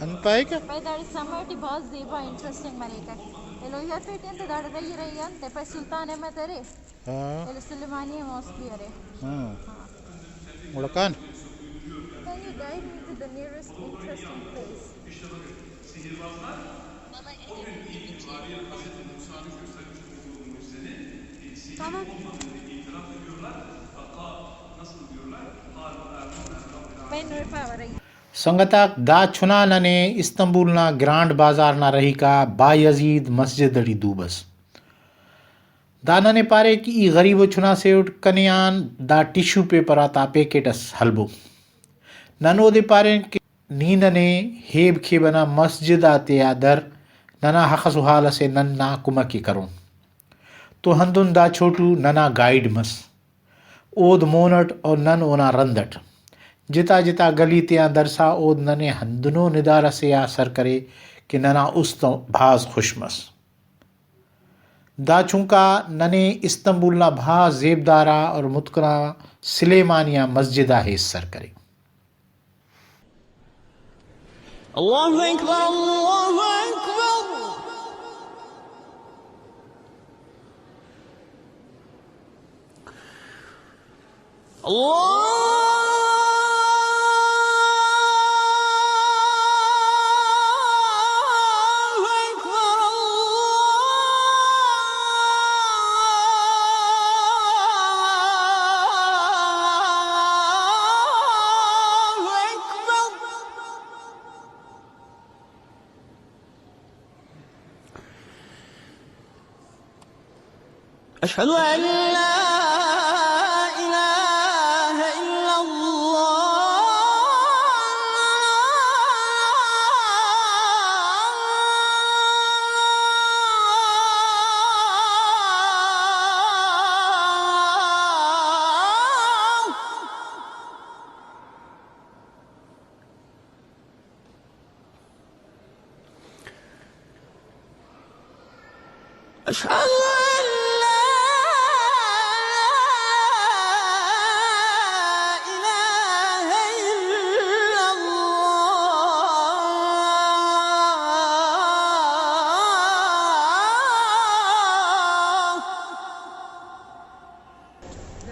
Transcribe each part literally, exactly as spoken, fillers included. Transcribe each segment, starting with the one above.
انت پائک؟ پائے داڑے سمر ٹی بھاز زیبا انٹرسٹنگ مریک۔ ایلو ایئر پیٹی انت داڑے رہی رہی انت پائے سلطان احمد ارے۔ ہاں۔ ایلو سلیمانیہ ماسک بھی ارے۔ ہاں۔ ہاں۔ گڑا کان۔ Can you guide me to the nearest interesting place? سنگت آک، دا چنا ننے استنبول نا گرانڈ بازار نا رہی کا بایزید مسجد اٹی دو بس۔ دا ننے پارے کہ ای غریب و چنا سے اٹ، کنے آن دا ٹشو پیپر آتا پیکٹ اس ہلبو۔ نن اودے پارین کہ نی ننے ہیب کھیب ئنا مسجد آتیا در، ننا ہخس و حال ئسے، نن نا کمک ءِ کرون۔ تو ہندن دا چھوٹو ننا گائیڈ مس۔ اود مون اٹ اور نن اونا رند اٹ۔ جتا جتا گلی تیان درسا اود ننے ہندنو ندارہ سے آ سر کرے کہ ننا است بھاز خوش مس۔ دا چنکا ننے استنبول نا بھاز زیبدار آ اور متکنا سلیمانیہ مسجد آ ایسر کرے۔ اللہ اکبر، اللہ اکبر۔ اللہ اکبر، اللہ اکبر۔ أشهد أن لا إله إلا الله. أشهد أن لا إله إلا الله.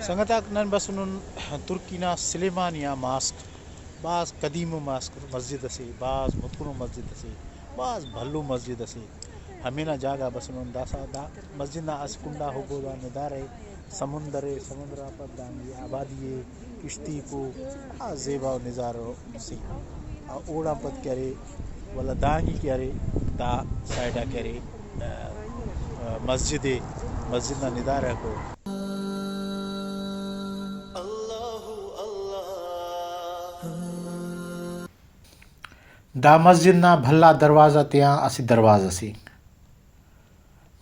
سنگت آک، نن بسنن ترکی نا سلیمانیہ ماسک، بھاز قدیمو ماسک، مسجد اسے، بھاز متکنو مسجد اسے، بھاز بھلو مسجد اسے۔ ہمینا جاگہ بسنن داسہ دا مسجد نا اسہ کنڈا ہبو دا ندارہ ءِ، سمندر ءِ، سمندر آ پد دانگی آبادی ءِ، کشتی کو، آ زیبا و نظارہ سے۔ آ اوڑان پد کہ ارے، ولدا دانگی کہ ارے، دا سائیڈ آ کہ ارے، آ، آ، مسجد ءِ، مسجد نا ندارہ کو۔ دا مسجد نا بھلا دروازہ تیان اسہ دروازہ سے۔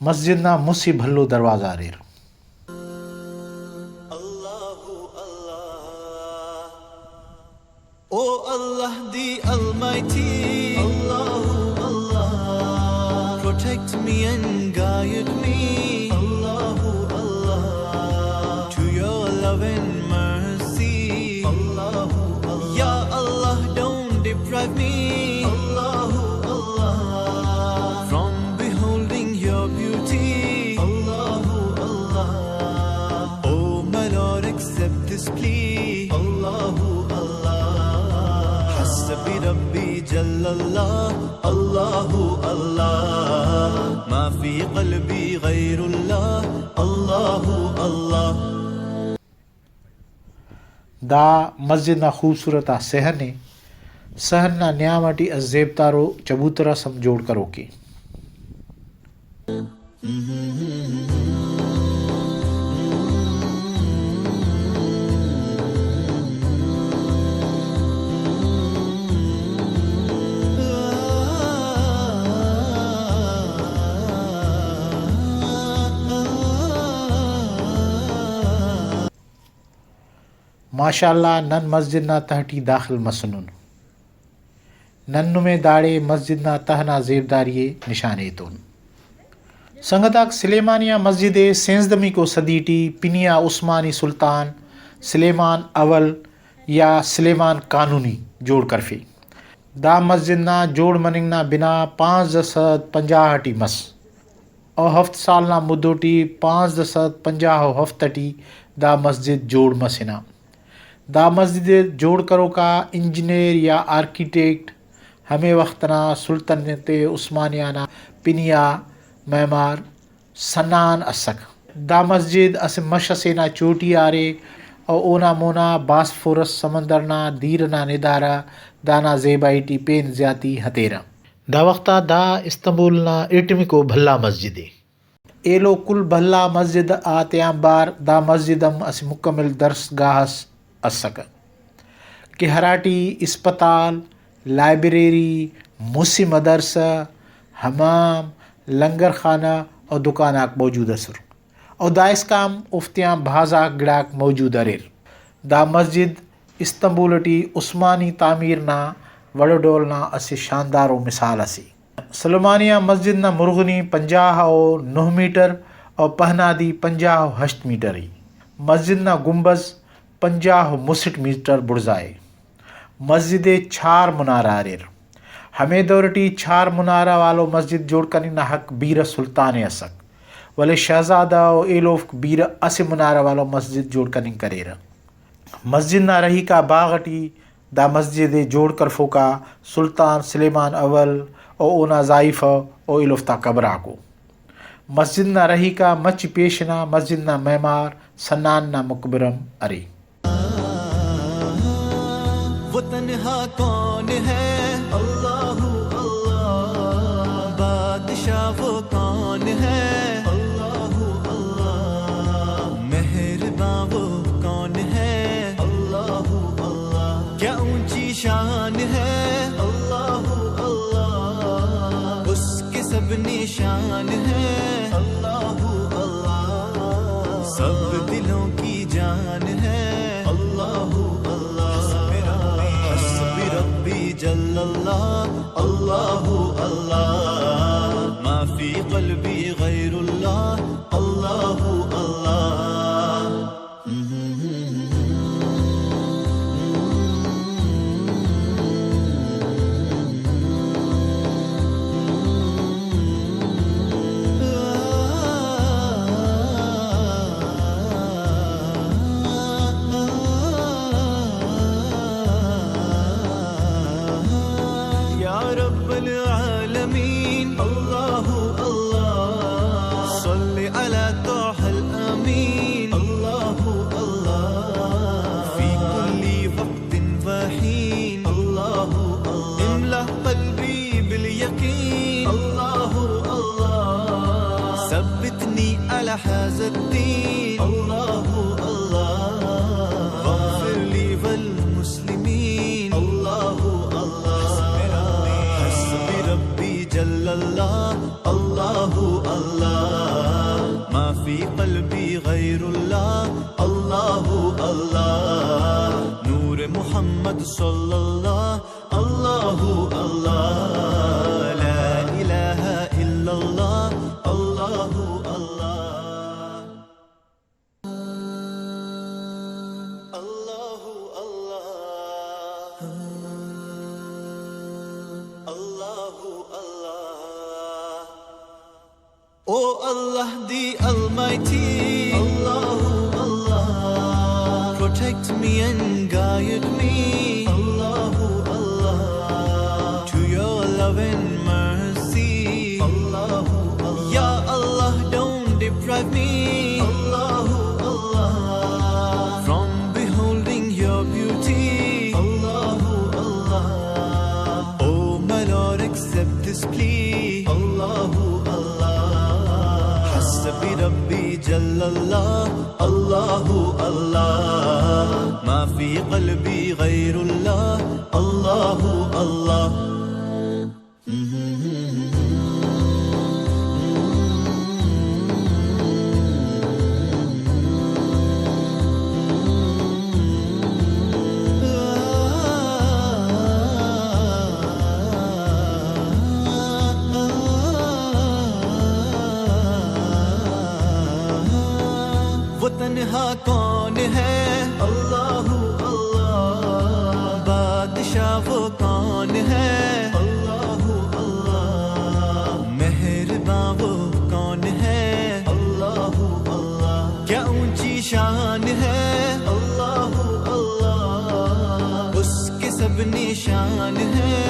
مسجد نا مسہ بھلو دروازہ اریر۔ اللہ، اللہ۔ Oh Allah the Almighty, Allahu Allah, protect me and guide me, Allahu Allah, to your love and mercy, Allahu Allah. Ya Allah, don't deprive me, Allahu Allah, from beholding your beauty, Allahu Allah. Oh my Lord, accept this plea. Allahu Allah. حسبي ربي جل الله. Allahu Allah. ما في قلبي غير الله. Allahu Allah. دا مسجد نا خوبصورت آ صحن ءِ۔ صحن نا نیام اٹی اسہ زیبدارو چبوتر اس ہم جوڑ کروک ءِ۔ ماشاءاللہ، نن مسجد نا تہہ ٹی داخل مسنن۔ نن نمے داڑے مسجد نا تہہ نا زیبداری ءِ نشان ایتون۔ سنگت آک، سلیمانیہ مسجد ءِ سینزدہمیکو صدی ٹی پنی آ عثمانی سلطان سلیمان اول یا سلیمان قانونی جوڑ کرفے۔ دا مسجد نا جوڑ مننگ نا بنا پانزدہ سد پنجاہ ٹی مس۔ او ہفت سال نا مدو ٹی پانزدہ سد پنجاہ و ہفت ٹی دا مسجد جوڑ مسنہ۔ دا مسجد ءِ جوڑ کروکا انجینئر یا آرکیٹیکٹ ہمے وخت نا سلطنت عثمانیہ نا پنی آ معمار سنان ئسک۔ دا مسجد اسہ مش ئسے نا چوٹی آ ارے و اونا مونا باسفورس سمندر نا دیر ئنا ندارہ دانا زیبائی ٹی پین زیاتی ہتیرہ۔ دا وخت آ دا استنبول نا ارٹمیکو بھلا مسجد ءِ۔ ایلو کل بھلا مسجد آتیانبار دا مسجد ہم اسہ مکمل درس گاہ اس اسکہ کہ ہراٹی اسپتال، لائبریری، مسہ مدرسہ، حمام، لنگر خانہ و دکان آک موجود ئسر و دائسکان اوفتیان بھاز آک گڑاک موجود اریر۔ دا مسجد استنبول ٹی عثمانی تعمیر نا وڑ و ڈول نا اسہ شاندارو مثال اسے۔ سلیمانیہ مسجد نا مرغنی پنجاہ و نہہ میٹر و پہنادی پنجاہ و ہشت میٹر ءِ۔ مسجد نا گنبذ پنجاہ و مسٹ میٹر بڑزا ءِ۔ مسجد ءِ چار منارہ اریر۔ ہمے دور ٹی چار منارہ والو مسجد جوڑ کننگ نا حق بیرہ سلطان ءِ اسک، ولے شہزادہ و ایلوفک بیرہ اسہ منارہ والو مسجد جوڑ کننگ کریرہ۔ مسجد نا رہی کا باغ ٹی دا مسجد ءِ جوڑ کرفوکا سلطان سلیمان اول و اونا زائیفہ و ایلوفتا قبر آکو۔ مسجد نا رہی کا مچ پیشن آ مسجد نا معمار سنان نا مقبر ہم ارے۔ وہ تنہا کون ہے؟ اللہ، اللہ۔ بادشاہ وہ کون ہے؟ اللہ، اللہ۔ مہرباں وہ کون ہے؟ اللہ، اللہ۔ کیا اونچی شان ہے؟ اللہ، اللہ۔ اس کے سب نشان ہے۔ اللہ، اللہ۔ سب دلوں کی جان ہے۔ اللہ، اللہ۔ حسبی ربی جل اللہ۔ اللہ، اللہ۔ ما فی قلبی غیر اللہ۔ اللہ، اللہ۔ یا رب العالمین، اللہ، اللہ، صل علی طه الامین، اللہ، اللہ، فی کل وقت وحین، اللہ، اللہ، املأ قلبی بالیقین، اللہ، اللہ، ثبتنی علی هذا الدین، اللہ، اللہ، واغفر لی وللمسلمین، اللہ، اللہ، حسبی ربی جل اللہ، اللہ، اللہ، ما فی قلبی غیر اللہ، اللہ، اللہ، نور محمد صلی اللہ، اللہ، اللہ، لا الہ الا اللہ، اللہ، اللہ۔ اللہ، اللہ، اللہ، اللہ۔ Oh Allah the Almighty, اللہ، اللہ، protect me and guide me, اللہ، اللہ، to your love and mercy, اللہ، اللہ، یا اللہ, don't deprive me, اللہ، اللہ, from beholding your beauty, اللہ، اللہ. Oh my Lord, accept this plea, اللہ، اللہ. حسبی ربی جل اللہ، اللہ، اللہ، ما فی قلبی غیر اللہ، اللہ، اللہ. وہ تنہا کون ہے؟ اللہ، اللہ، بادشاہ وہ کون ہے؟ اللہ، اللہ۔ مہرباں وہ کون ہے؟ اللہ، اللہ۔ کیا اونچی شان ہے؟ اللہ، اللہ۔ اس کے سب نشان ہے۔